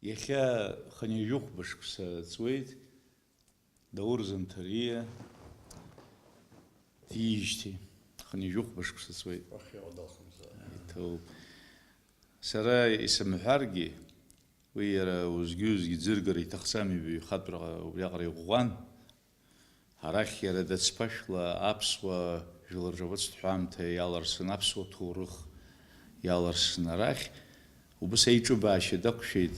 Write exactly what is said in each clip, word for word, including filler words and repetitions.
Иахьа хынҩажәихәба шықәса ҵуеит, Даур Занҭариа диижьҭеи хынҩажәихәба шықәса ҵуеит. Уахьыҟоу далхымзар. Иҭоуп. Сара исымҳәаргьы, уи иара узгьы-узгьы ӡыргара иҭахӡам, ибаҩхатәра убриаҟара иӷәӷәан. Арахь иара дацԥашәла аԥсуа жәлар рҿаԥыцтә ҳәамҭа иаларсын, аԥсуа ҭоурых иаларсын арахь. Убыс аиҿыбаашьа дақәшәеит,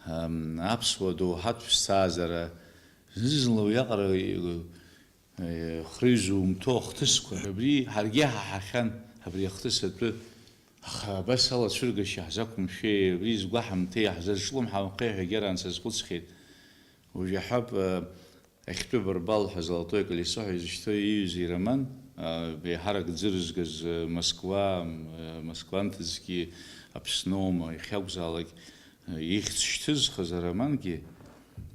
ам, аԥсуа доуҳатә ԥсҭазаара, зны-зынла уиаҟара, э, хра изумҭо ахҭысқәа. Абри ҳаргьы иаҳаҳахьан, абри ахҭыс атәы, аха абас ала ацәыргашьа ҳзақәымшәеи, абри изгәаҳамҭеи, ҳзазҿлымҳамхеи ҳәа егьараан сазхәыцхьеит. Уажә иаҳҳәап, э, Ахьтәы бырбал ҳәа Золотое колесо ҳәа изышьҭоу иҩыз ироман, а, еиҳарак ӡырызгаз, а, Москва, м, а, Москванҭыҵгьы Аԥсноума, иахьакәзаалак, а, ихьӡ шьҭызхыз аромангьы,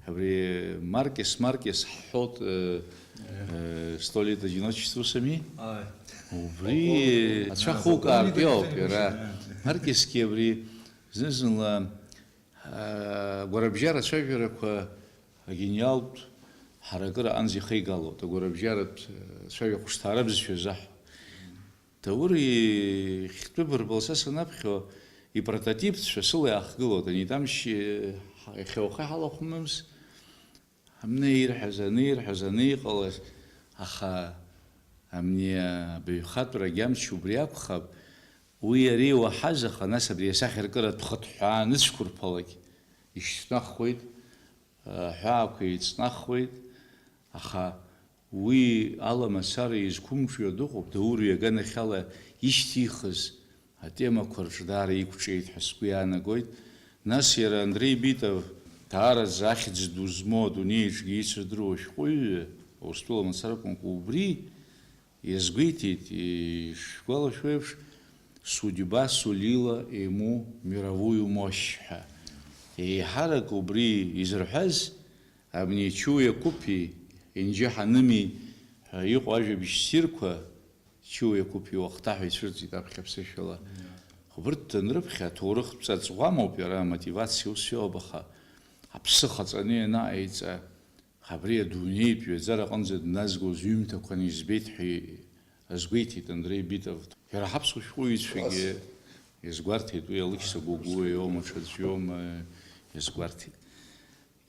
абри Маркес, Маркес ҳҳәот, а, а, Сто лет одиночества усами? Ааи. Убри ацәа хукаартә иоуп иара. Маркесгьы абри зны-зынла Гәарабжьара ацәажәарақәа агениалтә ҳаракыра аҟынӡа ихеигалоит, агәарабжьаратә цәажәа хәышҭаара бызшәа заҳәо. Даур ихьтәы бырбыл са санаԥхьо, ипрототипцәа сыла иаахгылоит, анитамшь иахьа уаххаҳалахәмымс, Амни ирҳәаз, ани ирҳәаз, ани иҟалаз, аха амни абаҩхатәрагь амч убри акәхап, уи иара иуаҳаз, аха нас абри асахьаркыратә хыҭҳәаа аныцәқәырԥалак ишьҭнахуеит, аҳәаақәа еиҵнахуеит, аха уи ала мацара изқәымҿио дыҟоуп, Даур иаганахьала ишьҭихыз, Атемақәа рҿы даара иқәҿиеит ҳәа сгәы иаанагоит. Нас иара Андреи Битов даараӡа ахьӡ ду змоу адунеиаҿгьы ицырдыруа ашәҟәыҩҩы, Урыстәыла мацаракәымкәа убри иазгәеиҭеит, ишгәалашәо еиԥш, судьба сулила ему мировую мощь ҳәа. Еиҳарак убри изырҳәаз абни Чуя Купи, Инџьы Ҳаными ҳәа иҟоу ажәабжь ссирқәа, Чуа Купи уахҭа ҳәа ицәырҵит аԥхьа ԥсышәала. Убырҭ данрыԥхьа, аҭоурыхтә ҵаҵӷәамоуп иара, амотивациа ус иоуп, аха аԥсы хаҵаны ианаҟаиҵа, абри адунеитә ҩаӡара аҟынӡа дназгоз ҩымҭақәаны избеит ҳәа азгәеиҭеит Андреи Битов. Иара ҳаԥсуа шәҟәыҩҩцәагьы иазгәарҭеит, уи алықьса гәыгәуа иоума, ҽаӡә иоума, иазгәарҭеит.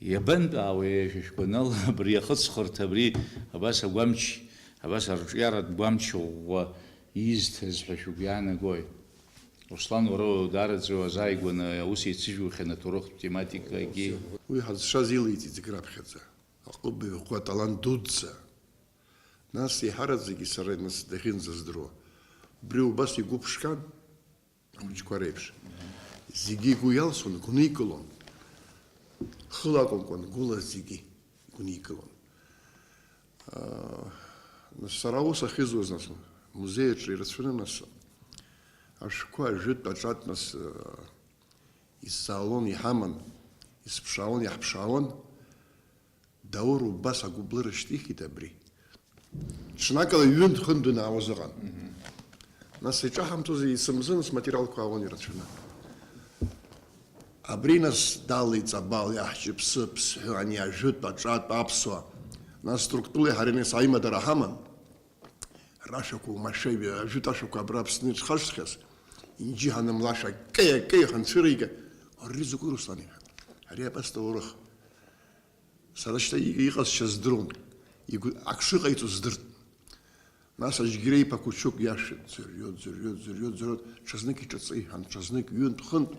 Иабантәаауеи, шәа шәгәанала, абри ахыҵхырҭа, абри абас агәамч, абас арҿиаратә гәамч ӷәӷәа изҭаз ҳәа шәгәы иаанагои? Руслан, уара даараӡа уазааигәаны аус еицыжәухьан аҭоурыхтә тематикагьы. Уи ҳазшаз илеиҵеит зегь раԥхьаӡа. Аҟыбаҩ ӷәӷәа аталант дуӡӡа. Нас еиҳараӡакгьы сара нас дахьынӡаздыруа. Убри убас игәы ԥшқан. Ахәыҷқәа реиԥш. Зегьы игәы иалсуан, игәникылон. Хыла акәымкәан, гәыла зегьы игәникылон. Аа, нас сара аус ахьызуаз, нас, музеи аҿы ирацәаны, нас, ашәқәа ажәытә аҿатә, нас, аа, исзаалон, иҳаман, исԥшаауан, иаҳԥшаауан. Даур убас агәыблыра шьҭихит абри. Ҽнакала ҩынтә-хынтә данаауаз ыҟан. Нас иҿаҳамҭоз исымзын, сматериалқәа аауан ирацәаны. Абри нас далеиҵабал иаҳҷыԥсыԥс ҳәа ани ажәытә аҿатә аԥсуа, нас Ҭырқәтәылеи ҳареи нас аимадара ҳаман. Рашәақәа умашәа, ажәытә ашәақәа абра Аԥсны иҿхашҭхьаз, инџьыҳанымлаша кеи-кеи ҳәа анцәырига, ари закәи, Руслан, иҳәан. Ари абас ҭоурых. Сара шьҭа и-, иҟазшьа здыруан, игәы-, ак шыҟаиҵоз здырт. Нас Ажьгьери-иԥа Кучук иашәа ӡырҩо, ӡырҩо, ӡырҩо, ӡырҩо, ҽазнык иҿаҵа иҳәан, ҽазнык ҩынтә-хынтә.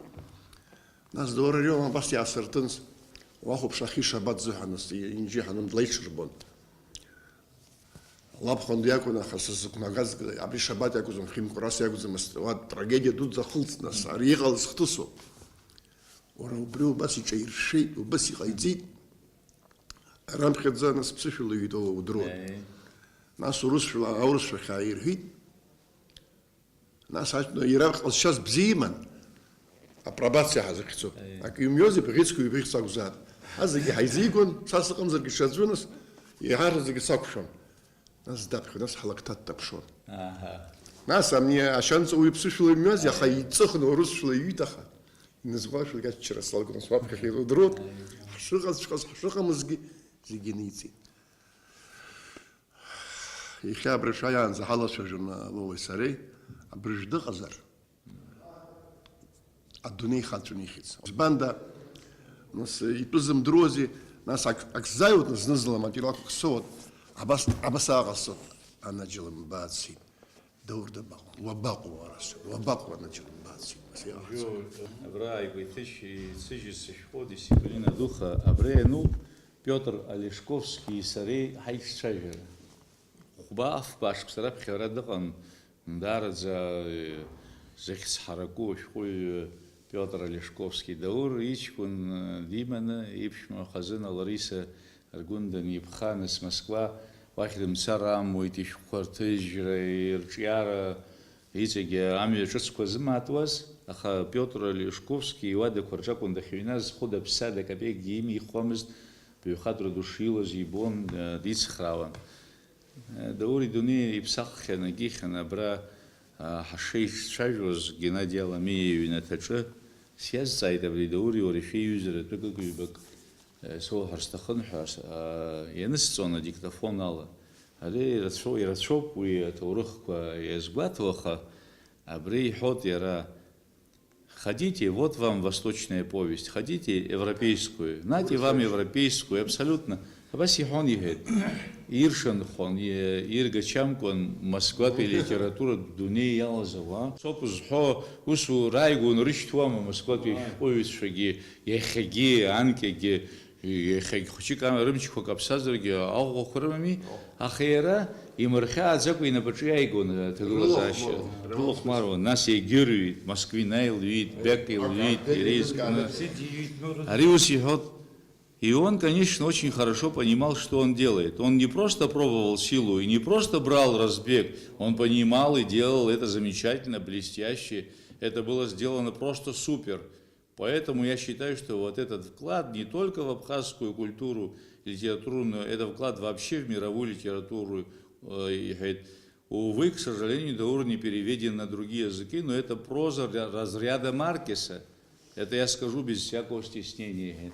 Нас Даур Арион абас иаасыртынс, уахәаԥш ахьи шабаҭ зыҳәан, нас инџьыҳаным длеиҽырбон. Лабхәында иакәын, аха сызқәнагаз абри шабаҭ иакәӡам, химҟәрас иакәӡамызт, уа трагедиа дуӡӡа ахылҵт, нас, ари иҟалаз хҭысуп. Уара убри убас иҿаиршәеит, убас иҟаиҵеит. Раԥхьаӡа, нас, ԥсышәала иҩит, уа удыруан. Еи. Нас урысшәала, аурысшәахь ааирҳәит. Нас аҷкәын иара ҟазшьас бзиа иман, апробациа ҳазыхьӡо. Аиеи. Акы имҩози, бӷьыцқәеи бӷьыц акәзаап. Ҳа зегьы ҳаизигон, са сыҟамзаргьы ҽаӡәы, нас, еиҳараӡакгьы сақәшәон. Нас даԥхьон, нас ҳлакҭа дҭаԥшуан. Аҳа. Нас ани ашьанҵа уи ԥсышәала имҩази, аха иҵыхны урысшәала иҩит, аха. Инызкәашәагь аччара салгон, суаԥхьахь ирудыруеит. Ҳшыҟаҵәҟьаз, ҳшыҟамызгьы зегьы ниҵит. Иахьа абра шәааиаанӡа ҳалацәажәон Лолеи сареи, абыржә дыҟазар, адунеи ихаҵәаны ихьӡ. Избанда, нас, итәы зымдыруази, нас, ак, ак сзааиуеит, зны-зынла материалқәак соуеит, абас, абас ааҟасҵоит, анаџьалбаа дцеит. Даур дабаҟоу? Уабаҟоу, уара, уабаҟоу, анаџьалбаа дцеит, нас иҟаҳҵо? Абра ааигәа иҭыжь-, иҭыжьыз сышәҟәы, дисциплина духа, абра иануп Пиотр Олешковски сареи ҳаиҿцәажәара. Хәба-афба ашықәса раԥхьа ара дыҟан, даараӡа, э, зыхьӡ ҳараку ашәҟәыҩҩы Пиотр Олешковски. Даур иҷкәын, э, диманы, иԥшәма хазына Лариса ргәы нданеиԥха, нас Москва уахь дымцар амуит, ишәҟәқәа рҭыжьра, ирҿиара, иҵегьы амҩа ҿыцқәа зымаатуаз, аха Пиотр Олешковски иуадақәа рҿы акәын дахьыҩназ, хәыда-ԥсада капекгьы имихуамызт, баҩхатәра ду шилаз ибон, э, дицхраауан. Даур идунеи иԥсаххьан, агьихьан, абра, а, ҳашеицәажәоз Геннади Аламиа иҩнаҭаҿы сиазҵааит, абри Даури уареи шәеиҩызара тәык-ҩбак, э, соуҳәар сҭахын ҳәа, с-, а, ианысҵон адиктофон ала. Ари ирацәоу-, ирацәоуп уи аҭоурыхқәа иазгәаҭо, аха абри иҳәоит иара, Ходите, вот вам восточная повесть, ходите, европейскую, нате вам европейскую, абсолютно. Абас иҳәон, иҳәеит. Иршанхон, и-, иргачамкуан Москватәи алитература дунеи иалаз ауаа. Соуп зҳәо, усура ааигәа унарышьҭуама Москватәи ашәҟәыҩҩцәагьы, иахьагьы, анкьагьы? Иахьагь хәыҷык ам-, рымчқәа каԥсазаргьы аӷәӷәақәа рымами, аха иара имырхьааӡакәа инапаҿы иааигон аҭагылазаашьа. Дрылахәмаруан. Дрылахәмаруан, нас егьырҩит, Москвина илҩит, Бек илҩит, иара изкны. Ари ус иҳәот. И он, конечно, очень хорошо понимал, что он делает. Он не просто пробовал силу и не просто брал разбег, он понимал и делал это замечательно, блестяще. Это было сделано просто супер. Поэтому я считаю, что вот этот вклад не только в абхазскую культуру, литературную, это вклад вообще в мировую литературу, э, иҳәеит. Увы, к сожалению, Даур не переведен на другие языки, но это проза ра-, разряда Маркеса. Это я скажу без всякого стеснения, иҳәеит.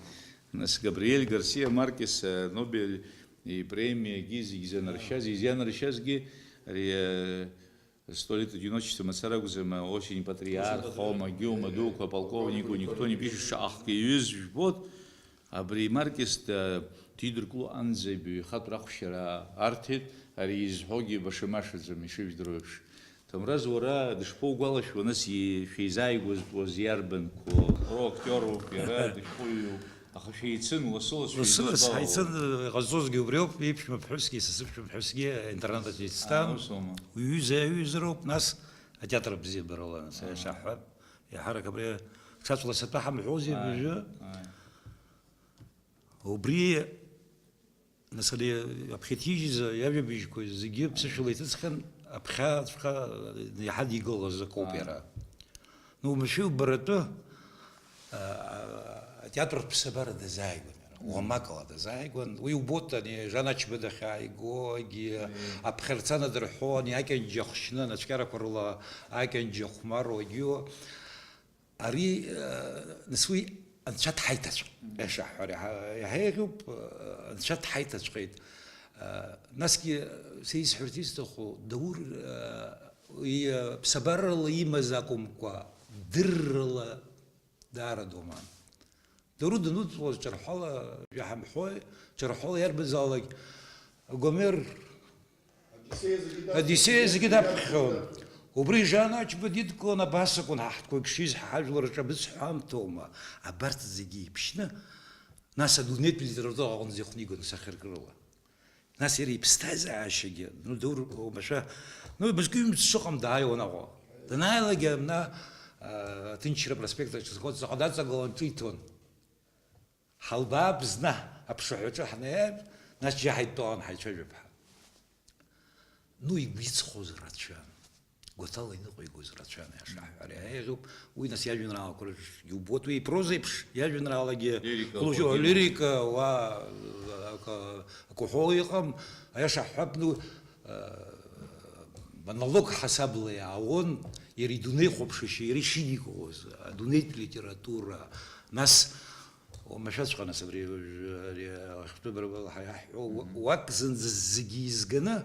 Нас Габриэль Гарсиа Маркес, э, Нобель и премиагьы зегь занаршьаз, изианаршьазгьы, ари, э, Сто лет одиночества мацара акәӡам, осень патриарх, Осень патриарх. Хома, Гиома, Дуқәа, полковнику никто не пишет, шаҟа иҩыз жәбоит, абри Маркес дидыркыло анӡа ибаҩхатәра ахәшьара арҭеит, ари изҳәогьы башамашаӡам, ишыжәдыруа еиԥш. Ҭамраз, уара дышԥоугәалашәо, нас и-, шәеизааигәазтәуаз иарбан қәоу? Актиоруп, иара дышәҟәыҩҩуп. Аха шәеицын, лассы-ласс Лассы-ласс шәеидызбалон. Ҳаицын, иҟазҵозгьы убриоуп, иԥшәма ԥҳәысгьы, са сыԥшәма ԥҳәысгьы аинтернат аҿы ицҭан. Ус аума? Уи ҩыза аиҩызароуп, нас атеатр абзиабарала, нас, Ааи. Иашаҳҳәап, еиҳарак абри ҽаҵәла сатәы ҳамҳәозеи Ааи, абыржәы? Ааи. Убри, нас, ари аԥхьа иҭижьыз иажәабжьқәа зегьы ԥсышәала иҭыҵхьан, аԥхьаҵәҟьа иаҳа дигылаз акоуп Ааи. Иара. Ну, уамашәа убаратәы, а, атеатр ԥсабара дазааигәан иара, уамакала дазааигәан. Уи убоит, ани, Жан Ачба дахьааигогьы, Мм. Аԥхьарца надырҳәо, ани, акьанџьа хшьны, анацәкьарақәа рыла акьанџьа хәмаруагьы. Ари, а, нас уи анцәа дҳаиҭаҵәҟьеит, Мм. Иаша ҳҳәар, иаҳа, иаҳа еиӷьуп, а, анцәа дҳаиҭаҵәҟьеит. А, насгьы, са исҳәарц исҭаху, Даур, а, Уи, э, ԥсабарала имаз акәымкәа, дыррала даара думан. Даур даныдҵуаз ҿырҳәала, жәаҳамҳәои, ҿырҳәала иарбанзаалак Гомер Одиссеиа зегьы даԥхьон. Убри Жан Ачба дидкылан, абас акәын ҳаҳҭқәагь шиз ҳажәлар рҿы абызҳәа амҭоума, абарҭ зегьы иԥшьны, нас адунеитә литература аҟынӡа ихәнигон сахьаркрыла. Нас иара иԥсҭазаашьагьы, ну, Даур оумашәа, ну, мызкы ҩымз шыҟам дааиуан Аҟәа. Данааилак, ана, а, Аҭынчра апроспект аҿы зхоит, заҟа даҵагылан ҿиҭуан. Ҳалбаап зны аԥшаҳәаҿы ҳнеир, нас џьа ҳаидтәалан ҳаицәажәап ҳәа. Ну, игәы иҵхоз рацәан. Гәаҭала иныҟәигоз рацәан, аиаша ҳҳәар, иаҳа еиӷьуп. Уи нас иажәеинраалақәа рҿгьы убоит, уи ипроза еиԥш иажәеинраалагьы Лирика хәылшьо, лхәыҷы. Лирика, уа, акы, акы уҳәо иҟам, аиаша ҳҳәап, ну, а, Монолог ҳасабла иаауан, иара идунеихәаԥшышьа, иара ишидикылоз, адунеитә литература, нас, уамашәаҵәҟьа, нас, абри, ари, ахьтәы бара бала ҳа иаҳҳәо, уа-, Мгм. уак зынӡа зегьы изганы,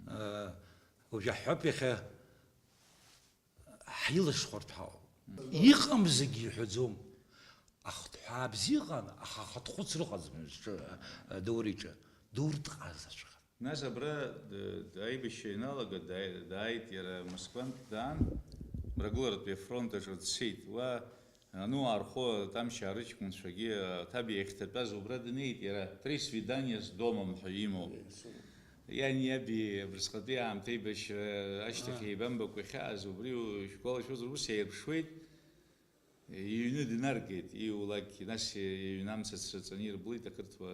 э, уажә иаҳҳәап, иахьа ҳилашхәартә ҳауп. Иҟам зегьы иҳәаӡом. Ахҭҳәаа бзиа ыҟан, аха ахаҭхәыцра ыҟаӡам, зҿы, адаур иҿы, дуртҟазаҵәҟьа. Нас абра, д-, д-, аибашьра ианалага, дааи-, дааит иара Москвантә даан, Мрагыларатәи афронт аҿы дцеит. Уа, ану аархо Тамшьаа рыҷкәынцәагьы, аҭабиа иахьҭатәаз убра днеит, иара три свидания с домом ҳәа имоуп. Иани иаби абрысҟатәи аамҭа аибашьра ашьҭахь Аа. еибамбакәа ихьааз, убри шәгәалашәозар, ус еирԥшуеит. Иҩны днаргеит, иулакь, нас иҩны амца цраҵаны ирблит ақырҭуа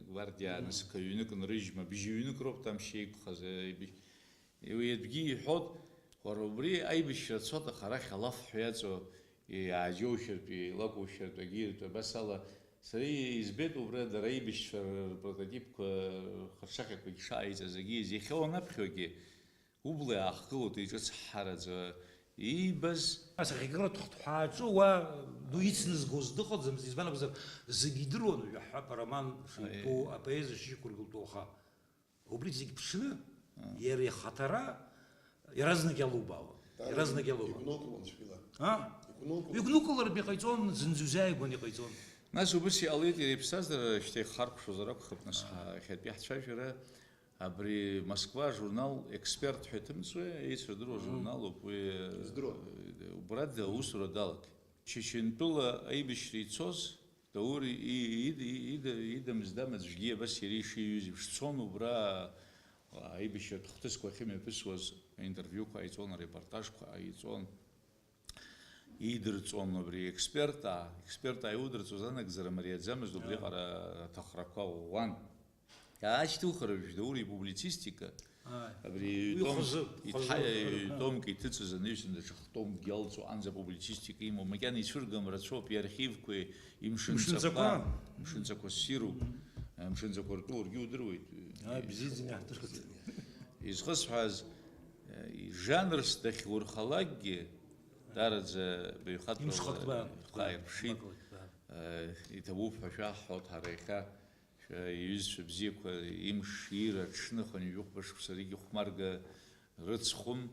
гвардиаа, Мм. нас ҩнык нрыжьма, бжьҩнык роуп Тамшьа иқәхаз, э, ибжь-, уи атәгьы иҳәот, уара убри аибашьра цот, аха арахь алафҳәа иаҵоу, иааџьоушьартә, илакәушьартә, агьиртә, абас ала, сара избеит убра дара аибашьцәа рпрототипқәа, рхаҿсахьақәагь шааиҵаз, агьиз, иахьа уанаԥхьогьы, Убла иаахгылоит иҿыцҳҳараӡа иибаз. Ас ахьакыратә хҭҳәааҿы уа ду ицназгоз дыҟаӡамызт, избан акәзар, зегьы идыруан, уажәы ҳҳәап, ароман шитәу, Аиеи. апоезиа шиқәыргылтәу, аха убри зегь ԥшны, Ыы. иара ихаҭара иаразнак иалубаауан. Дад, Иаразнак иалубаауан. игәнылкылон шәгәыла. А? Игәнылкылон. Игәнылкылартә иҟаиҵон, зынӡа узааигәан иҟаиҵон. Нас убыс иҟалеит иара иԥсҭазаара шьҭа ихаркәшозар акәхап, нас, Аа. ҳа-, иахьатәи ҳцәажәара. Абри Москва ажурнал Експерт ҳәа иҭымҵуеи, еицырдыруа Мм. журналуп уи, Издыруа. э, убра да-, аусура далагеит. Чечентәыла аибашьра ицоз, Даур и-, и-, ида-, ида-, идамыз-дамыз аӡәгьы абас иара ишиҩыз еиԥш цон убра, аибашьратә хҭысқәа ахьымҩаԥысуаз, аинтервиуқәа ҟаиҵон, арепортажқәа ҟаиҵон. Идырҵон убри Експерт аа, Експерт аа иудырҵоз анагӡара мариаӡамызт, убри Ааи. ҟара аҭахрақәа ӷәӷәан. Иаашьҭухыр, Даур ипублицистика, Ааи. абри Уи ҩтом, хазы, иҭҳа-, хазы. ҩтомк иҭыҵыз анаҩсан даҽа хтомкгьы алҵуанӡа публицистика имоуп. Макьана ицәыргам рацәоуп, иархивқәеи, имшынҵақәа, Мшынҵақәа. мшынҵақәа ссируп, Мм. мшынҵақәа ртәы уаргьы удыруеит. Ааи, бзиаӡаны иаҳдырхәыцит. Изхысҳәааз, ижанрс дахьурхалакгьы, даараӡа баҩхатәра Имшхак ҭбаа. ихаирԥшит. Имакалақь, да. Иҭабуп ҳәа шәаҳҳәоит ҳара иахьа. Шәа иҩызцәа бзиақәа, имш, ира, аҽны, хынҩажәи хәба шықәса регьы хәмарга рыцхәым,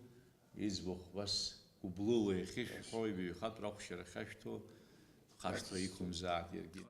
иӡбахә убас гәыблыла иахьышәҳәо, ибаҩхатәра ахәшьара ахьашәҭо, хашҭра иқәымзааит иаргьы.